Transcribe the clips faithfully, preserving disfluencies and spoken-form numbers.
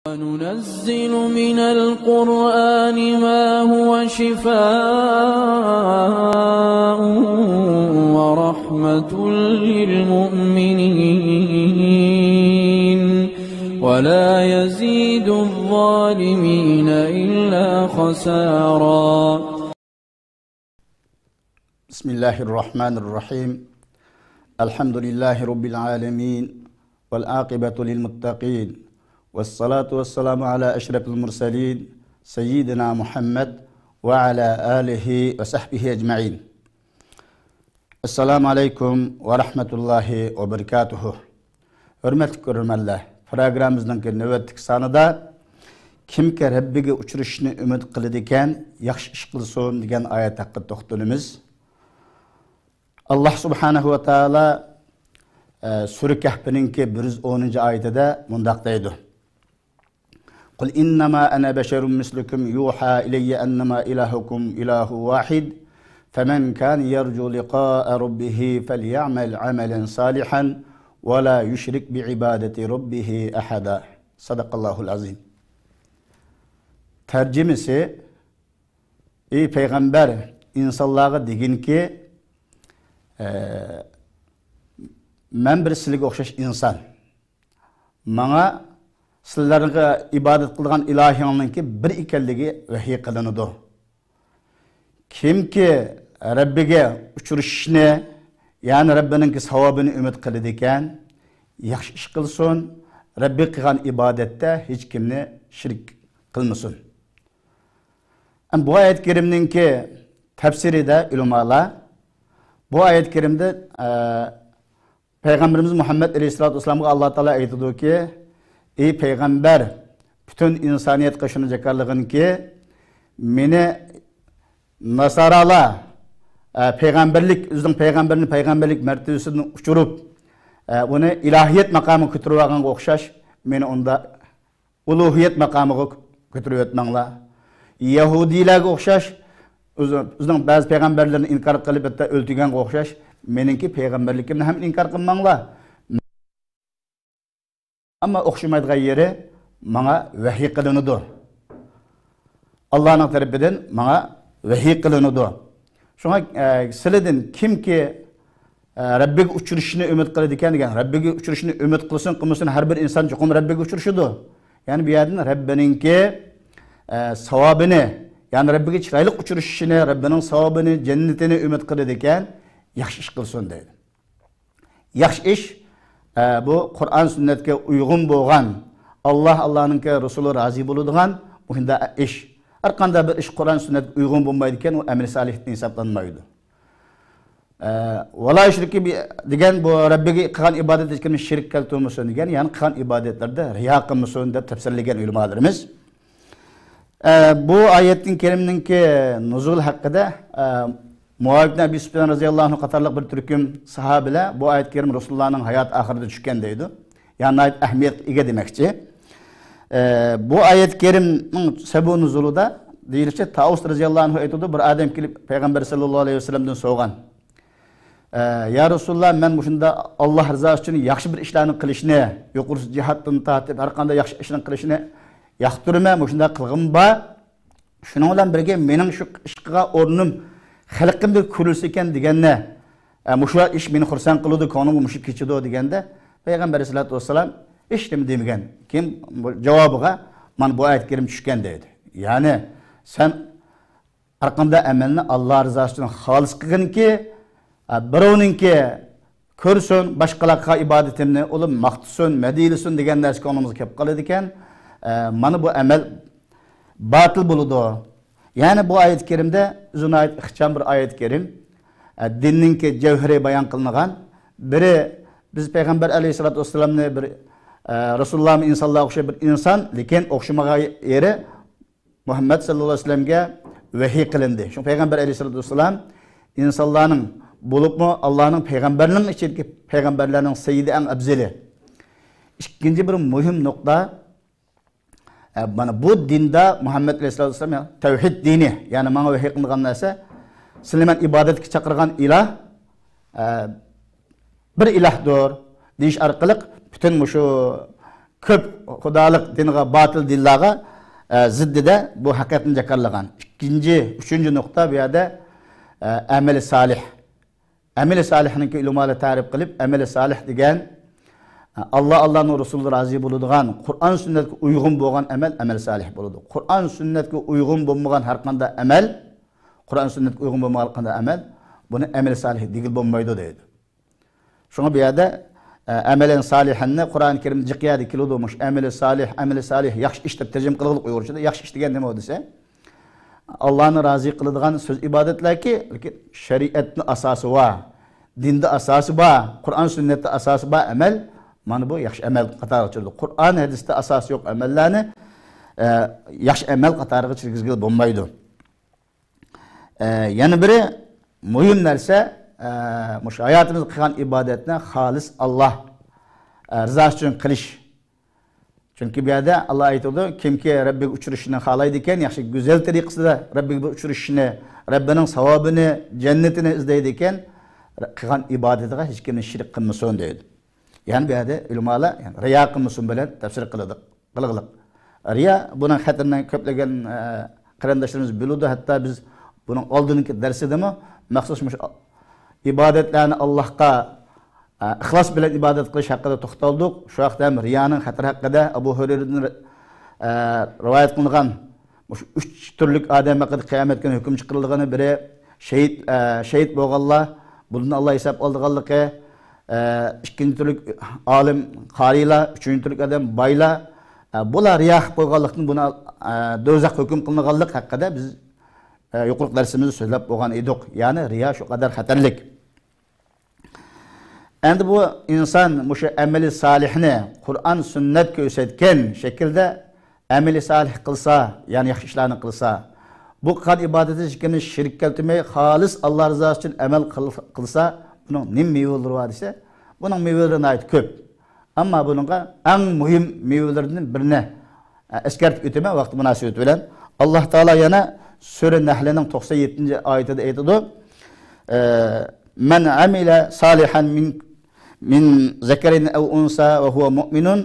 وننزل من القرآن ما هو شفاء ورحمة للمؤمنين ولا يزيد الظالمين إلا خسارا. بسم الله الرحمن الرحيم. الحمد لله رب العالمين. والعاقبة للمتقين. والصلاة والسلام على أشرف المرسلين سيدنا محمد وعلى آله وصحبه أجمعين. ئەسسالامۇ ئەلەيكۇم ۋە رەھمەتۇللاھى ۋە بەرىكاتۇھۇ. ھۆرمەتلىك كۆرۈرمەنلەر، پروگراممىمىزنىڭكى نۆۋەتتىكى سانىدا «كىمكى رەببىگە ئۇچرىشىشنى ئۈمىد قىلىدىكەن، ياخشى ئىش قىلسۇن» دېگەن ئايەت ھەققىدە توختىلىمىز. ئاللاھ سۇبھانەھۇ ۋە تائالا، ئە، سۈرە كەھپنىڭكى بىر يۈز ئونىنچى ئايىتىدە مۇنداق دەيدۇ: قل إنما أنا بشر مثلكم يوحى إلي أنما إلهكم إله واحد فمن كان يرجو لقاء ربه فليعمل عملا صالحا ولا يشرك بعبادة ربه أحدا. صدق الله العظيم. تەرجىمىسى: ئەي پەيغەمبەر، ئىنسانلارغا دېگىنكى، ئە، مەن بىر سىلىگە ئوخشاش ئىنسان. ماڭا سىلەرگە ئىبادەت قىلىدىغان ئىلاھىڭنىڭكى بىر ئىكەنلىكى ۋەھىي قىلىنىدۇ. كىمكى رەببىگە ئۇچرىشىشنى، يەنى رەببىنىڭكى ساۋابىنى ئۈمىد قىلىدىكەن، ياخشى ئىش قىلسۇن، رەببىگە قىلغان ئىبادەتتە ھېچكىمنى شېرىك قىلمىسۇن. ئەم، بۇ ئايەت كەرىمنىڭكى تەپسىرىدە ئۆلىمالار بۇ ئايەت كەرىمدە، ئە، پەيغەمبىرىمىز مۇھەممەد ئەلەيھىسسالاتۇ ۋەسسالامغا ئاللا تائالا ئېيتىدۇكى، ئەي پەيغەمبەر، پۈتۈن ئىنسانىيەتكە شۇنى جاكارلىغىنكى، مېنى ناسارالار، ئە، پەيغەمبەرلىك، ئۆزىنىڭ پەيغەمبىرىنى پەيغەمبەرلىك مەرتىۋىسىدىن ئۇچۇرۇپ، ئە، ئۇنى ئىلاھىيەت ماقامىغا كۆتۈرۈۋالغانغا ئوخشاش، مېنى ئۇندا ئۇلۇھىيەت ماقامىغا كۆتۈرۈۋەتمەڭلار. يەھۇدىيلارغا ئوخشاش، ئۆزى، ئۆزىنىڭ بەزى پەيغەمبەرلىرىنى ئىنكار قىلىپ، ھەتتا ئۆلتۈرگەنگە ئوخشاش، مېنىڭكى پەيغەمبەرلىكىمنى ھەم ئىنكار قىلماڭلار. ئەمما ئوخشىمايدىغان يېرى، ماڭا ۋەھىي قىلىنىدۇ. ئاللانىڭ تەرىپىدىن ماڭا ۋەھىي قىلىنىدۇ. شۇڭا، ئە، سىلىدىن كىمكى، ئە، رەببىگە ئۇچرىشىشنى ئۈمىد قىلىدىكەن دېگەن، رەببىگە ئۇچرىشىشنى ئۈمىد قىلسۇن، قىلمىسۇن، ھەر بىر ئىنسان چوقۇم رەببىگە ئۇچرىشىدۇ. يەنى بۇ يەردىن رەببىنىڭكى، ئە، ساۋابىنى، يەنى رەببىگە چىرايلىق ئۇچرىشىشىنى، رەببىنىڭ ساۋابىنى، جەننىتىنى ئۈمىد قىلىدىكەن، ياخشى ئىش قىلسۇن دەيدۇ. ياخشى ئىش، ئە، بۇ قۇرئان سۈننەتكە ئۇيغۇن بولغان، ئاللا، ئاللانىڭكى رەسۇلى رازى بولىدىغان مۇشۇنداق ئىش. ھەر قانداق بىر ئىش قۇرئان سۈننەتكە ئۇيغۇن بولمايدىكەن، ئۇ ئەمەلىي سالىھتىن ھېسابلانمايدۇ. ئە، ۋەلا يۇشرىكۇ بى دېگەن، بۇ رەببىگە قىلغان ئىبادەت ھېچكىمنى شېرىك كەلتۈرمىسۇن دېگەن، يەنى قىلغان ئىبادەتلەردە رىيا قىلمىسۇن دەپ تەپسىرلىگەن ئۆلىمالىرىمىز. ئە، بۇ ئايەتنىڭ كەرىمنىڭكى نۇزۇل ھەققىدە، ئە، مۇئاۋىيە ئىبن ئەبى سۇپيان رەزىياللاھۇ ئەنھۇ قاتارلىق بىر تۈركۈم ساھابىلەر بۇ ئايەت كەرىم رەسۇلۇللانىڭ ھايات ئاخىرىدا چۈشكەن دەيدۇ. يەنى ناھايىتى ئەھمىيەتكە ئىگە دېمەكچى. ئە، بۇ ئايەت كەرىمنىڭ سەۋەبى نۇزۇلىدا دېيىلىشىچە، تائۇس رەزىياللاھۇ ئەنھۇ ئېيتىدۇ، بىر ئادەم كېلىپ پەيغەمبەر سەللەللاھۇ ئەلەيھى ۋەسەللەمدىن سورىغان. ئە، يا رەسۇلۇللا، مەن مۇشۇنداق ئاللا رىزاسى ئۈچۈن ياخشى بىر ئىشلارنى قىلىشنى، يۇقىرىسى جىھادتىن تارتىپ ھەر قانداق ياخشى ئىشنى قىلىشنى ياقتۇرىمەن، مۇشۇنداق قىلغۇم بار. شۇنىڭ بىلەن بىرگە مېنىڭ شۇ ئىش قىلغان ئورنۇم خەلقىمگە كۆرۈلسە ئىكەن دېگەندە، ئە، مۇشۇ ئىش مېنى خۇرسەن قىلىدۇ، كۆڭلۈم مۇشۇ كېچىدۇ دېگەندە، پەيغەمبەر ئەلەيھىسسالاتۇ ۋەسسالام ھېچنېمە دېمىگەن. كېيىن بۇ جاۋابىغا مانا بۇ ئايەت كەرىم چۈشكەن دەيدۇ. يەنى سەن ھەر قانداق ئەمەلنى ئاللا رىزاسى ئۈچۈن خالىس قىلغىنكى، ئە، بىراۋنىڭكى كۆرسۇن، باشقىلارغا ئىبادىتىمنى ئۇلار ماختىسۇن، مەدھىيلىسۇن دېگەن نەرسە كۆڭلىمىزگە كېلىپ قالىدىكەن، ئە، مانا بۇ ئەمەل باتىل بولىدۇ. يەنى بۇ ئايەت كەرىمدە ئۆزى ناھايىتى ئىخچام بىر ئايەت كەرىم، ئە، دىننىڭكى جەۋھىرى بايان قىلىنغان. بىرى، بىز پەيغەمبەر ئەلەيھىسسالاتۇ ۋەسسالامنى بىر، ئە، رەسۇلۇللامۇ ئىنسانلارغا ئوخشاش بىر ئىنسان، لېكىن ئوخشىمىغان يېرى مۇھەممەد سەللەللاھۇ ئەلەيھى ۋەسەللەمگە ۋەھىي قىلىندى. شۇڭا پەيغەمبەر ئەلەيھىسسالاتۇ ۋەسسالام ئىنسانلارنىڭ، بولۇپمۇ ئاللانىڭ پەيغەمبەرلىرىنىڭ ئىچىدىكى پەيغەمبەرلەرنىڭ سەييىدى، ئەڭ ئەپزىلى. ئىككىنچى بىر مۇھىم نۇقتا، ئە، مانا بۇ دىندا مۇھەممەد ئەلەيھىسسالاتۇ ۋەسسالام، يەنى تەۋھىد دىنى، يەنى ماڭا ۋەھىي قىلىنغان نەرسە، سىلەرنى مەن ئىبادەتكە چاقىرغان ئىلاھ، ئە، بىر ئىلاھدۇر دېيىش ئارقىلىق پۈتۈن مۇشۇ كۆپ خۇدالىق دىنغا، باتىل دىنلارغا، ئە، زىددىدە بۇ ھەقىقەتنى جاكارلىغان. ئىككىنچى، ئۈچىنچى نۇقتا بۇ يەردە، ئە، ئەمەلى سالىھ. ئەمەلى سالىھنىڭكى ئۆلىمالار تەرىپ قىلىپ، ئەمەلى سالىھ دېگەن، ئە، ئاللا، ئاللانىڭ رەسۇلى رازى بولىدىغان، قۇرئان سۈننەتكە ئۇيغۇن بولغان ئەمەل، ئەمەلى سالىھ بولىدۇ. قۇرئان سۈننەتكە ئۇيغۇن بولمىغان ھەر قانداق ئەمەل، قۇرئان سۈننەتكە ئۇيغۇن بولمىغان ھەر قانداق ئەمەل، بۇنى ئەمەلى سالىھ دېگىلى بولمايدۇ دەيدۇ. شۇڭا بۇ يەردە، ئە، ئەمەلەن سالىھەننى قۇرئان كەرىم جىق يەردە كېلىدۇ. مۇشۇ ئەمەلى سالىھ، ئەمەلى سالىھ، ياخشى ئىش دەپ تەرجىمە قىلغۇلۇق ئۇيغۇرچىدا. ياخشى ئىش دېگەن نېمە دېسە، ئاللانى رازى قىلىدىغان سۆز ئىبادەتلەركى، لېكىن شەرىئەتنى ئاساسى بار، دىندا ئاساسى بار، قۇرئان سۈننەتتە ئاساسى بار ئەمەل، مانا بۇ ياخشى ئەمەل قاتارىغا كىرىدۇ. قۇرئان ھەدىستە ئاساسى يوق ئەمەللەرنى، ئە، ياخشى ئەمەل قاتارىغا كىرگۈزگىلى بولمايدۇ. ئە، يەنە بىرى مۇھىم نەرسە، ئە، مۇشۇ ھاياتىمىزدا قىلغان ئىبادەتنى خالىس ئاللا، ئە، رىزاسى ئۈچۈن قىلىش. چۈنكى بۇ يەردە ئاللا ئېيتىدۇ، كىمكى رەببىگە ئۇچرىشىشنى خالايدىكەن، ياخشى گۈزەل تەرىقىسىدە رەببىگە بىر ئۇچرىشىشنى، رەببىنىڭ ساۋابىنى، جەننىتىنى ئىزدەيدىكەن، قىلغان ئىبادىتىغا ھېچكىمنى شېرىك قىلمىسۇن دەيدۇ. يەنى بۇ يەردە ئۆلىمالار، يەنى رىيا قىلمىسۇن بىلەن تەپسىر قىلىدۇ، قىلغىلىق. رىيا، بۇنىڭ خەتىرىنى كۆپلىگەن، ئە، قېرىنداشلىرىمىز بىلىدۇ. ھەتتا بىز بۇنىڭ ئالدىنقى دەرسىدىمۇ مەخسۇس مۇشۇ ئىبادەتلەرنى ئاللاھقا، ئە، ئىخلاس بىلەن ئىبادەت قىلىش ھەققىدە توختالدۇق. شۇ ھەقتە ھەم رىيانىڭ خەتىرى ھەققىدە ئەبۇ ھۇرەيرىدىن، ئە، رىۋايەت قىلىنغان مۇشۇ ئۈچ تۈرلۈك ئادەم ھەققىدە قىيامەت كۈنى ھۆكۈم چىقىرىلىدىغىنى، بىرى شېھىت، ئە، شېھىت بولغانلار، بۇندىن ئاللا ھېساب ئالىدىغانلىقى، ئە، ئىككىنچى تۈرلۈك ئالىم، قارىيلار، ئۈچىنچى تۈرلۈك ئادەم، بايلار، ئە، بۇلار رىيا قىلىپ قويغانلىقتىن بۇنى، ئە، دوزاخقا ھۆكۈم قىلىنغانلىق ھەققىدە بىز، ئە، يۇقىرىقى دەرسىمىزدە سۆزلەپ بولغان ئىدۇق. يەنى رىيا شۇ قەدەر خەتەرلىك. ئەمدى بۇ ئىنسان مۇشۇ ئەمەلى سالىھنى قۇرئان، سۈننەت كۆرسەتكەن شەكىلدە ئەمەلى سالىھ قىلسا، يەنى ياخشى ئىشلارنى قىلسا، بۇ قىلغان ئىبادىتى ھېچكىمنى شېرىك كەلتۈرمەي، خالىس ئاللا رىزاسى ئۈچۈن ئەمەل قىل-، قىلسا، بۇنىڭ نېمە مېۋىلىرى بار دېسە، بۇنىڭ مېۋىلىرى ناھايىتى كۆپ. ئەمما بۇنىڭغا ئەڭ مۇھىم مېۋىلىرىدىن بىرنى، ئە، ئەسكەرتىپ ئۆتىمەن ۋاقىت مۇناسىۋىتى بىلەن. ئاللا تائالا يەنە سۈرە نەھلنىڭ توقسان يەتتىنچى ئايىتىدە ئېيتىدۇ، ئە، مەن ئەمىلە سالىھەن مىن، مىن زەكەرىن ئەۋ ئۇنسا ۋە ھۇۋە مۇئمىنۇن،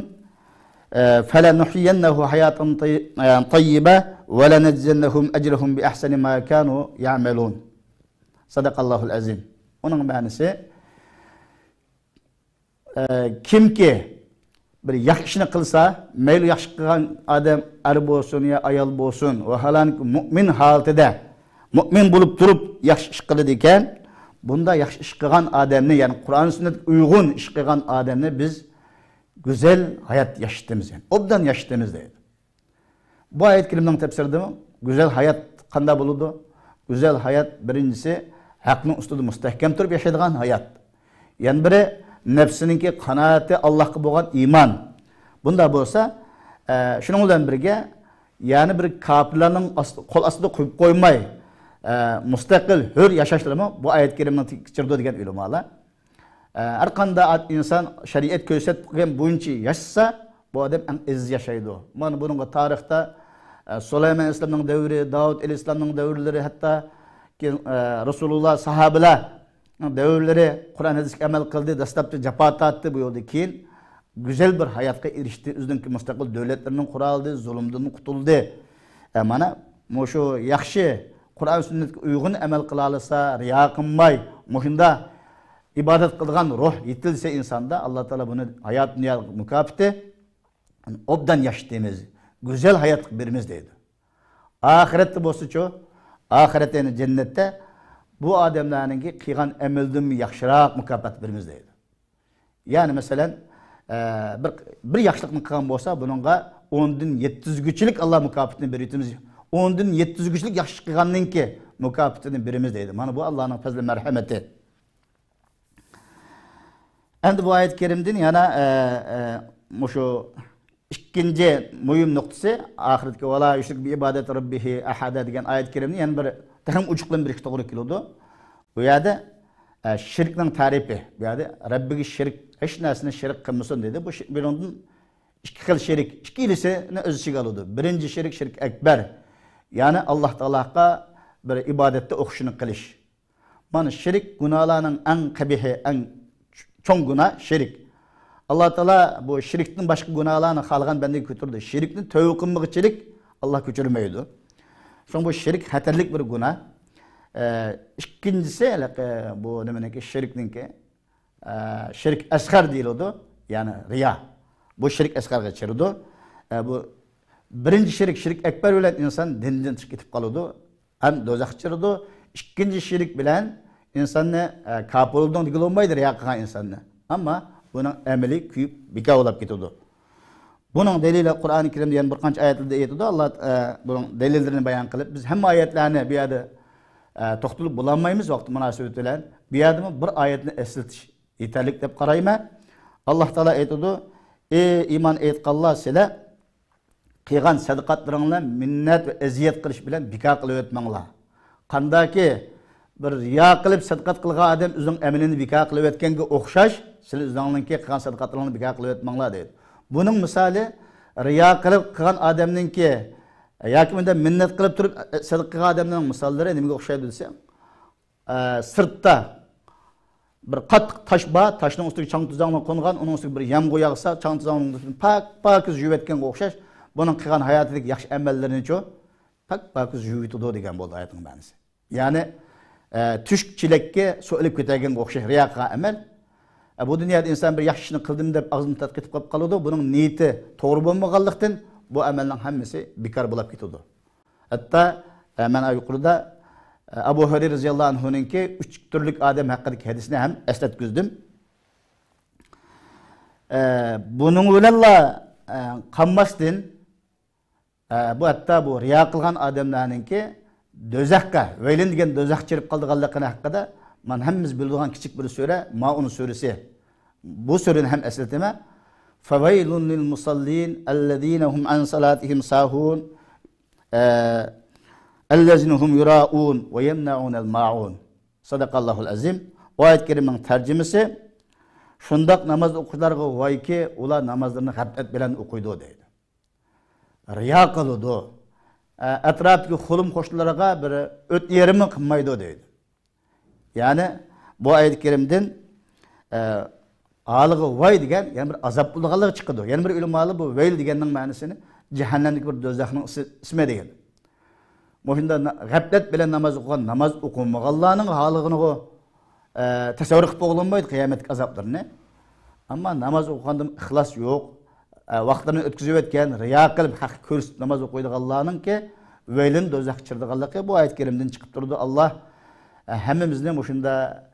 ئە، فەلەنۇھيىيەننەھۇ ھاياتەن تەي-، ئە، تەييىبە ۋەلەنەجزىيەننەھۇم ئەجرەھۇم بىئەھسەنى ما كانۇ يەئمەلۇن. سەدەقەللاھۇل ئەزىم. ئۇنىڭ مەنىسى، ئە، كىمكى بىر ياخشى ئىشنى قىلسا، مەيلى ياخشى قىلغان ئادەم ئەر بولسۇن يا ئايال بولسۇن، ۋاھالەنكى مۇئمىن ھالىتىدە، مۇئمىن بولۇپ تۇرۇپ ياخشى ئىش قىلىدىكەن، بۇنداق ياخشى ئىش قىلغان ئادەمنى، يەنى قۇرئان سۈننەتكە ئۇيغۇن ئىش قىلغان ئادەمنى بىز گۈزەل ھايات ياشىتىمىز، يەنى ئوبدان ياشىتىمىز دەيدۇ. بۇ ئايەت كەرىمنىڭ تەپسىرىدىمۇ گۈزەل ھايات قانداق بولىدۇ؟ گۈزەل ھايات، بىرىنچىسى، ھەقنىڭ ئۈستىدە مۇستەھكەم تۇرۇپ ياشايدىغان ھايات. يەنە بىرى، نەپسىنىڭكى قانائىتى، ئاللاھقا بولغان ئىمان. بۇنداق بولسا، ئە، شۇنىڭ بىلەن بىرگە، يەنە بىر كاپىرلارنىڭ ئاست-، قول ئاستىدا قويۇپ قويماي، ئە، مۇستەقىل، ھۆر ياشاشلىرىمۇ بۇ ئايەت كەرىمنىڭ تېگىگە كىرىدۇ دېگەن ئۆلىمالار. ئە، ھەر قانداق ئىنسان شەرىئەت كۆرسەتكەن بويىچە ياشىسا، بۇ ئادەم ئەڭ ئەزىز ياشايدۇ. مانا بۇنىڭغا تارىختا، ئە، سۇلايمان ئەلەيھىسسالامنىڭ دەۋرى، داۋۇت ئەلەيھىسسالامنىڭ دەۋرلىرى، ھەتتا كېيىن، ئە، رەسۇلۇللا، ساھابىلەرنىڭ دەۋرلىرى قۇرئان ھەدىسكە ئەمەل قىلدى، دەسلەپتە جاپا تارتتى، بۇ يولدا كېيىن گۈزەل بىر ھاياتقا ئېرىشتى، ئۆزىنىڭكى مۇستەقىل دۆلەتلىرىنى قۇرالدى، زۇلۇمدىن قۇتۇلدى. ئە، مانا مۇشۇ ياخشى، قۇرئان سۈننەتكە ئۇيغۇن ئەمەل قىلالىسا، رىيا قىلماي، مۇشۇنداق ئىبادەت قىلىدىغان روھ يېتىلسە ئىنساندا، ئاللا تائالا بۇنى ھايات دۇنيالىق مۇكاپاتى، ئوبدان ياشىتىمىز، گۈزەل ھاياتلىق بېرىمىز دەيدۇ. ئاخىرەتتە بولسىچۇ، ئاخىرەتتە، يەنى جەننەتتە بۇ ئادەملەرنىڭكى قىلغان ئەمەلدىنمۇ ياخشىراق مۇكاپات بېرىمىز دەيدۇ. يەنى مەسىلەن، ئە، بىر، بىر ياخشىلىقنى قىلغان بولسا، بۇنىڭغا ئوندىن يەتتە يۈزگىچىلىك ئاللا مۇكاپاتىنى بېرىۋېتىمىز. ئوندىن يەتتە يۈزگىچىلىك ياخشى قىلغاننىڭكى مۇكاپاتىنى بېرىمىز دەيدۇ. مانا بۇ ئاللانىڭ پەزلى مەرھەمىتى. ئەمدى بۇ ئايەت كەرىمدىن يەنە، ئە، ئە، مۇشۇ ئىككىنچى مۇھىم نۇقتىسى، ئاخىرىدىكى «ۋەلا يۇشرىك بىئىبادەتى رەببىھى ئەھەدە» دېگەن ئايەت كەرىمنى يەنە بىر تېخىمۇ ئوچۇقلاندۇرۇشقا توغرا كېلىدۇ. بۇ يەردە، ئە، شىركنىڭ تەرىپى، بۇ يەردە رەببىگە شىرك، ھېچ نەرسىنى شىرك قىلمىسۇن دېدى. بۇ شى-، بۇنىڭدىن ئىككى خىل شىرك، ئىككىلىسىنى ئۆز ئىچىگە ئالىدۇ. بىرىنچى شىرك، شىرك ئەكبەر، يەنى ئاللا تائالاغا بىر ئىبادەتتە ئوخشىشىنى قىلىش. مانا شىرك گۇناھلارنىڭ ئەڭ قەبىھى، ئەڭ چوڭ گۇناھ شىرك. ئاللا تائالا بۇ شىركتىن باشقا گۇناھلارنى خالىغان بەندىگە كۆچۈرىدۇ. شىركنى تۆۋە قىلمىغۇچىلىك ئاللا كۆچۈرمەيدۇ. شۇڭا بۇ شىرك خەتەرلىك بىر گۇناھ. ئە، ئىككىنچىسى، ھېلىقى بۇ نېمىنىڭكى، شىركنىڭكى، ئە، شىرك ئەسغەر دېيىلىدۇ، يەنى رىيا. بۇ شىرك ئەسغەرگە كىرىدۇ. ئە، بۇ بىرىنچى شىرك، شىرك ئەكبەر بىلەن ئىنسان دىندىن چىقىپ كېتىپ قالىدۇ. ھەم دوزاخقا چىقىدۇ. ئىككىنچى شىرك بىلەن ئىنساننى، ئە، كاپىر بولدۇڭ دېگىلى بولمايدۇ، رىيا قىلغان ئىنساننى. ئەمما بۇنىڭ ئەمەلىي كۆيۈپ بىكار بولاپ كېتىدۇ. بۇنىڭ دەلىلى قۇرئانى كەرىمدە يەنە بىر قانچە ئايەتلەردە ئېيتىدۇ. ئاللا، ئە، بۇنىڭ دەلىللىرىنى بايان قىلىپ، بىز ھەممە ئايەتلەرنى بۇ يەردە، ئە، توختىلىپ بولالمايمىز ۋاقىت مۇناسىۋىتى بىلەن. بۇ يەردىمۇ بىر ئايەتنى ئەسلىتىش يېتەرلىك دەپ قارايمەن. ئاللا تائالا ئېيتىدۇ، ئى ئىمان ئېيتقانلار، سىلەر قىلغان سەدىقاتلىرىڭلار مىننەت ۋە ئەزىيەت قىلىش بىلەن بىكار قىلىۋەتمەڭلار. قانداكى بىر رىيا قىلىپ سەدىقات قىلغان ئادەم ئۆزىنىڭ ئەمىلىنى بىكار قىلىۋەتكەنگە ئوخشاش، سىلەر ئۆزۈڭلارنىڭكى قىلغان سەدىقاتلىرىڭلارنى بىكار قىلىۋەتمەڭلار دەيدۇ. بۇنىڭ مىسالى، رىيا قىلىپ قىلغان ئادەمنىڭكى ياكى بۇنداق مىننەت قىلىپ تۇرۇپ سەدىقە قىلغان ئادەمنىڭ مىساللىرى نېمىگە ئوخشايدۇ دېسەم، ئە، سىرتتا بىر قاتتىق تاش بار، تاشنىڭ ئۈستىگە چاڭ-توزاڭلار قونغان، ئۇنىڭ ئۈستىگە بىر يامغۇر ياغسا، چاڭ-توزاڭنى پاك-پاكىز يۇيۇۋەتكەنگە ئوخشاش، بۇنىڭ قىلغان ھاياتىدىكى ياخشى ئەمەللىرىنىچۇ پاك-پاكىز يۇيۇۋېتىدۇ دېگەن بولدى ئايەتنىڭ مەنىسى. يەنى، ئە، تۆشۈك چېلەككە سۇ ئېلىپ كېتەلگەنگە ئوخشاش رىيا قىلغان ئەمەل. ئە، بۇ دۇنيادا ئىنسان بىر ياخشى ئىشنى قىلدىم دەپ ئاغزىنى تاتقىتىپ قېلىپ قالىدۇ. بۇنىڭ نىيىتى توغرا بولمىغانلىقتىن، بۇ ئەمەلنىڭ ھەممىسى بىكار بولاپ كېتىدۇ. ھەتتا، ئە، مەن يۇقىرىدا، ئە، ئەبۇ ھۇرەيرە رەزىياللاھۇ ئەنھۇنىڭكى ئۈچ تۈرلۈك ئادەم ھەققىدىكى ھەدىسىنى ھەم ئەسلەتكۈزدۈم. ئە، بۇنىڭ بىلەنلا، ئە، قالماستىن، ئە، بۇ ھەتتا بۇ رىيا قىلغان ئادەملەرنىڭكى دوزاخقا، ۋەيلىن دېگەن دوزاخقا چىرىپ قالىدىغانلىقىنى ھەققىدە مانا ھەممىمىز بىلىدىغان كىچىك بىر سۈرە، مائۇن سۈرىسى. بۇ سۈرىنى ھەم ئەسلىتىمەن. فَوَيْلٌ لِلْمُصَلِّينَ الَّذِينَ هُمْ عَنْ صَلَاتِهِمْ سَاهُونَ، ئە، الَّذِينَ هُمْ يُرَاءُونَ وَيَمْنَعُونَ الْمَاعُونَ. صدق الله العظيم. بۇ ئايەت كەرىمنىڭ تەرجىمىسى، شۇنداق ناماز ئوقۇغۇچىلارغا ۋايكى، ئۇلار نامازلىرىنى غەپلەت بىلەن ئوقۇيدۇ دەيدۇ. رىيا قىلىدۇ. ئە، ئەتراپتىكى قولۇم قوشنىلىرىغا بىر ئۆت يېرىممۇ قىلمايدۇ دەيدۇ. يەنى بۇ ئايەت كەرىمدىن، ئە، ھالىغا ۋاي دېگەن يەنە بىر ئازاب بولىدىغانلىقى چىقىدۇ. يەنە بىر ئۆلىمالار بۇ ۋەيل دېگەننىڭ مەنىسىنى جەھەننەمدىكى بىر دوزاخنىڭ ئىسى-، ئىسمى دېگەن. مۇشۇنداق نا-، غەپلەت بىلەن ناماز ئوقۇغان، ناماز ئوقۇمىغانلارنىڭ ھالىغىنىغۇ، ئە، تەسەۋۋۇر قىلىپ بولغىلى بولمايدۇ قىيامەتتىكى ئازابلىرىنى. ئەمما ناماز ئوقۇغاندا ئىخلاس يوق، ئە، ۋاقىتلىرىنى ئۆتكۈزۈۋەتكەن، رىيا قىلىپ ھەققە كۆرسىتىپ ناماز ئوقۇيدىغانلارنىڭكى ۋەيلىن دوزاخقا چىرىدىغانلىقى بۇ ئايەت كەرىمدىن چىقىپ تۇرىدۇ. ئاللا، ئە، ھەممىمىزنى مۇشۇنداق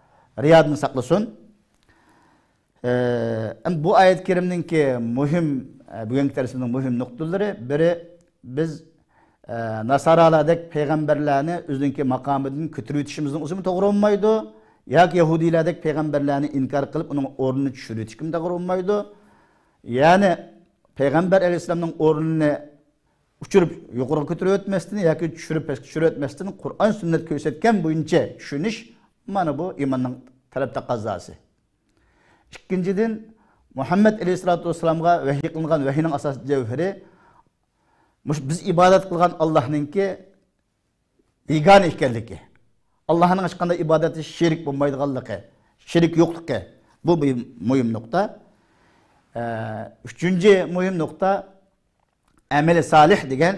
رىيادىن ساقلىسۇن. ئە، ئەمدى بۇ ئايەت كەرىمنىڭكى مۇھىم، ئە، بۈگۈنكى دەرسىمىزنىڭ مۇھىم نۇقتىلىرى، بىرى، بىز، ئە، ناسارالاردەك پەيغەمبەرلەرنى ئۆزىنىڭكى ماقامىدىن كۆتۈرۈۋېتىشىمىزنىڭ ئۆزىمۇ توغرا بولمايدۇ، ياكى يەھۇدىيلاردەك پەيغەمبەرلەرنى ئىنكار قىلىپ، ئۇنىڭ ئورنىنى چۈشۈرۈۋېتىشكىمۇ توغرا بولمايدۇ. يەنى پەيغەمبەر ئەلەيھىسسالامنىڭ ئورنىنى ئۇچۇرۇپ يۇقىرىغا كۆتۈرۈۋەتمەستىن ياكى چۈشۈرۈپ پەسكە چۈشۈرۈۋەتمەستىن، قۇرئان سۈننەت كۆرسەتكەن بويىچە چۈشىنىش، مانا بۇ ئىماننىڭ تەلەپ تەقەززاسى. ئىككىنچىدىن، مۇھەممەد ئەلەيھىسسالاتۇ ۋەسسالامغا ۋەھىي قىلىنغان ۋەھىينىڭ ئاساسىي جەۋھىرى، مۇشۇ بىز ئىبادەت قىلغان ئاللاھنىڭكى يېگانە ئىكەنلىكى، ئاللاھنىڭ ھېچقانداق ئىبادەتتە شېرىك بولمايدىغانلىقى، شېرىك يوقلۇقى، بۇ مۇھىم، مۇھىم نۇقتا. ئە، ئۈچىنچى مۇھىم نۇقتا، ئەمەلى سالىھ دېگەن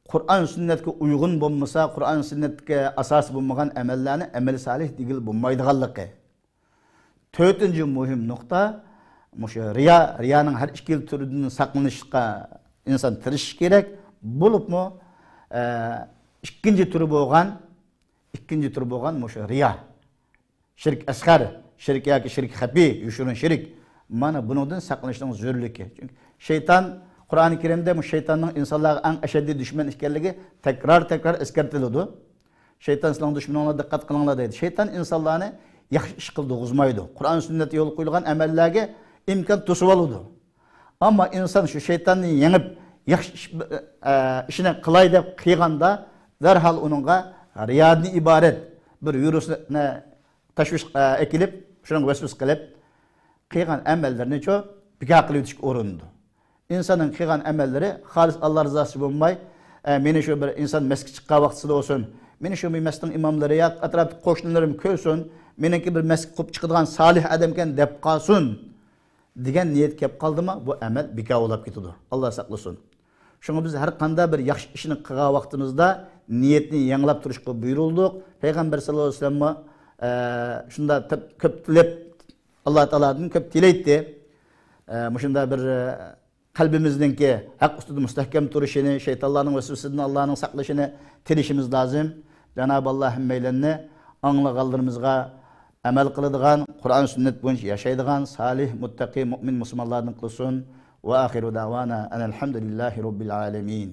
قۇرئان سۈننەتكە ئۇيغۇن بولمىسا، قۇرئان سۈننەتكە ئاساسى بولمىغان ئەمەللەرنى ئەمەلى سالىھ دېگىلى بولمايدىغانلىقى. تۆتىنچى مۇھىم نۇقتا، مۇشۇ رىيا، رىيانىڭ ھەر ئىككىلا تۈرىدىن ساقلىنىشقا ئىنسان تىرىشىشى كېرەك. بولۇپمۇ، ئە، ئىككىنچى تۈرى بولغان، ئىككىنچى تۈرى بولغان مۇشۇ رىيا. شىرك ئەسغەر، شىرك ياكى شىرك خەپىي، يوشۇرۇن شىرك. مانا بۇنىڭدىن ساقلىنىشنىڭ زۆرۈرلۈكى. چۈنكى شەيتان، قۇرئانى كەرىمدە بۇ شەيتاننىڭ ئىنسانلارغا ئەڭ ئەشەددىي دۈشمەن ئىكەنلىكى تەكرار-تەكرار ئەسكەرتىلىدۇ. شەيتان سىلەرنىڭ دۈشمىنىڭلار، دىققەت قىلىڭلار دەيدۇ. شەيتان ئىنسانلارنى ياخشى ئىش قىلدۇرغۇزمايدۇ. قۇرئان سۈننەتتە يولغا قويۇلغان ئەمەللەرگە ئىمكان توسۇۋالىدۇ. ئەمما ئىنسان شۇ شەيتاننى يېڭىپ، ياخشى ئىش، ئە، ئىشنى قىلاي دەپ قىلغاندا، دەرھال ئۇنىڭغا رىيادىن ئىبارەت بىر ۋىرۇسنى تەشۋىش، ئە، ئەكېلىپ، شۇنىڭغا ۋەسۋەسە قىلىپ، قىلغان ئەمەللىرىنىچۇ بىكار قىلىۋېتىشكە ئۇرۇنىدۇ. ئىنساننىڭ قىلغان ئەمەللىرى خالىس ئاللا رىزاسى بولماي، ئە، مېنى شۇ بىر ئىنسان مەسچىتكە چىققان ۋاقتىسىدا بولسۇن، مېنى شۇ مەسچىتنىڭ ئىماملىرى ياكى ئەتراپتىكى قوشنىلىرىم كۆرسۇن، مېنىڭكى بىر مەسچىتكە قۇرۇپ چىقىدىغان سالىھ ئادەمكەن دەپ قالسۇن. دېگەن نىيەت كەپ قالدىمۇ، بۇ ئەمەل بىكار بولاپ كېتىدۇ. ئاللا ساقلىسۇن. شۇڭا بىز ھەر قانداق بىر ياخشى ئىشنى قىلغان ۋاقتىمىزدا نىيەتنى يېڭىلاپ تۇرۇشقا بۇيرۇلدۇق. پەيغەمبەر ساللاللاھۇ ئەلەيھى ۋەسەللەممۇ، ئە، شۇنداق تەپ-، كۆپ تىلەپ، ئاللا تائالادىن كۆپ تىلەيتتى. ئە، مۇشۇنداق بىر، ئە، قەلبىمىزنىڭكى ھەق ئۈستىدە مۇستەھكەم تۇرۇشىنى، شەيتانلارنىڭ ۋەسۋەسىدىن ئاللانىڭ ساقلىشىنى تىلىشىمىز لازىم. جانابى ئاللا ھەممەيلەننى ئاڭلىغانلىرىمىزغا ئەمەل قىلىدىغان، قۇرئان سۈننەت بويىچە ياشايدىغان سالىھ، مۇتتەقى، مۇئمىن مۇسۇلمانلاردىن قىلسۇن. ۋە ئاخىرۇ دەۋانا ئەنەلھەمدۇلىللاھى رەببىل ئالەمىن.